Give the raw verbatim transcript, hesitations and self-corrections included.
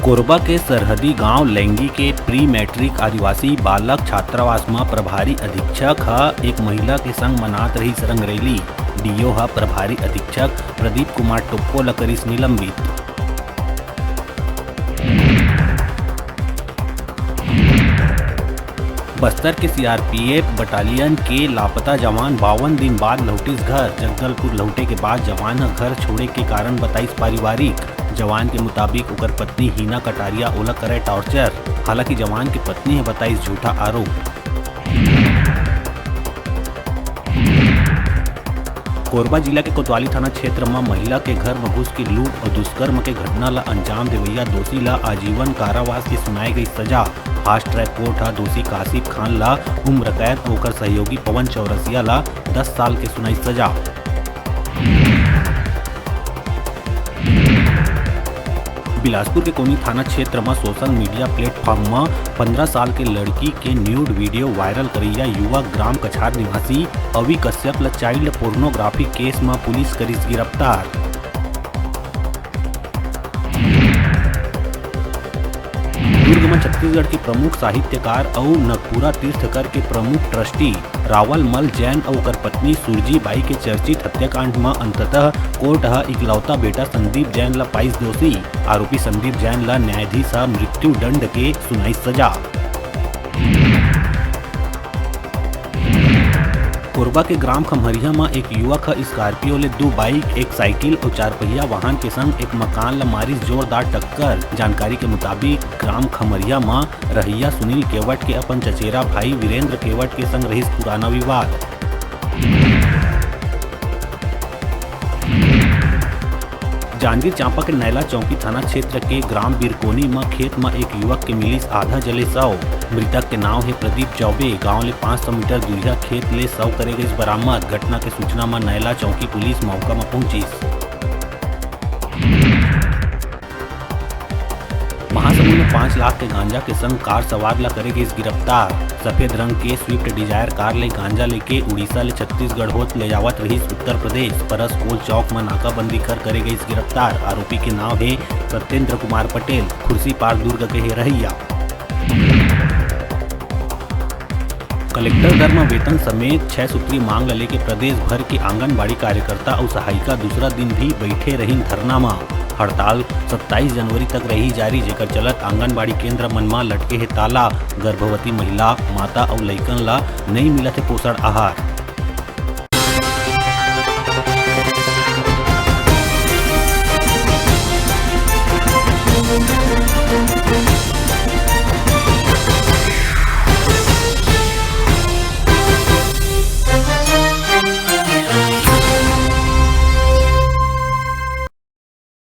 कोरबा के सरहदी गांव लेंगी के प्री मैट्रिक आदिवासी बालक छात्रावास म प्रभारी अधीक्षक ह एक महिला के संग मनात रहिस रंगरेली। डीओ ह प्रभारी अधीक्षक प्रदीप कुमार टोप्पो ल करिस निलंबित। बस्तर के सीआरपीएफ बटालियन के लापता जवान बावन दिन बाद लौटिस घर। जगदलपुर लौटे के बाद जवान ह घर छोड़े के कारण बताइस पारिवारिक। जवान के मुताबिक ओकर पत्नी हीना कटारिया ओला करे टॉर्चर। हालांकि जवान के पत्नी ह बताइस झूठा आरोप। कोरबा जिला के कोतवाली थाना क्षेत्र म महिला के घर म घुस के लूट अउ दुष्कर्म के घटना ल अंजाम देवइया दोषी ल आजीवन कारावास के सुनाए गई सजा। फास्ट ट्रैक कोर्ट ह दोषी काशिफ खान ल उम्र कैद अउ ओकर सहयोगी पवन चौरसिया ल दस साल के सुनाई सजा। बिलासपुर के कोनी थाना क्षेत्र म सोशल मीडिया प्लेटफॉर्म म पंद्रह साल के लड़की के न्यूड वीडियो वायरल करइया युवक ग्राम कछार निवासी अवि कश्यप ल चाइल्ड पोर्नोग्राफी केस म पुलिस करिस गिरफ्तार। दुर्ग म छत्तीसगढ़ के प्रमुख साहित्यकार अउ नगपुरा तीर्थकर के प्रमुख ट्रस्टी रावल मल जैन अउ ओकर पत्नी सुरजी बाई के चर्चित हत्याकांड म अंततः कोर्ट ह इकलौता बेटा संदीप जैन ल पाइस दोषी। आरोपी संदीप जैन ल न्यायाधीश ह मृत्यु दंड के सुनाइस सजा। कोरबा के ग्राम खम्हरिया म एक युवक ह स्कॉर्पियो ले दू बाइक, एक साइकिल अउ चारपहिया वाहन के संग एक मकान ल मारिस जोरदार टक्कर। जानकारी के मुताबिक, ग्राम खम्हरिया म रहइया सुनील केवट के अपन चचेरा भाई वीरेंद्र केवट के संग रहिस पुराना विवाद। जांजगीर चांपा के नैला चौकी थाना क्षेत्र के ग्राम बिरकोनी म खेत म एक युवक के मिलिस आधा जले शव। मृतक के नाव हे प्रदीप चौबे। गांव ले पाँच सौ मीटर दूरिहा खेत ले शव करे गइस बरामद। घटना के सूचना म नैला चौकी पुलिस मौका म पहुंचिस। महासमुंद में पाँच लाख के गांजा के संग कार सवार ला करे गइस गिरफ्तार। सफेद रंग के स्विफ्ट डिजायर कार ले गांजा लेके उड़ीसा ले छत्तीसगढ़ होत ले जावत रहिस उत्तर प्रदेश। परसकोल चौक म नाकाबंदी कर करे गइस गिरफ्तार। आरोपी के नाव हे सत्येंद्र कुमार पटेल, खुर्सीपार दुर्ग के हे रहइया। कलेक्टर दर म वेतन समेत छह सूत्री मांग ल लेके प्रदेश भर के आंगनबाड़ी कार्यकर्ता अउ सहायिका दूसरा दिन भी बइठे रहिन धरना म। हड़ताल सत्ताईस जनवरी तक रही जारी, जेकर चलत आंगनबाड़ी केंद्र मन म लटके हे ताला। गर्भवती महिला, माता अउ लइकन ल नइ मिलत हे पोषण आहार।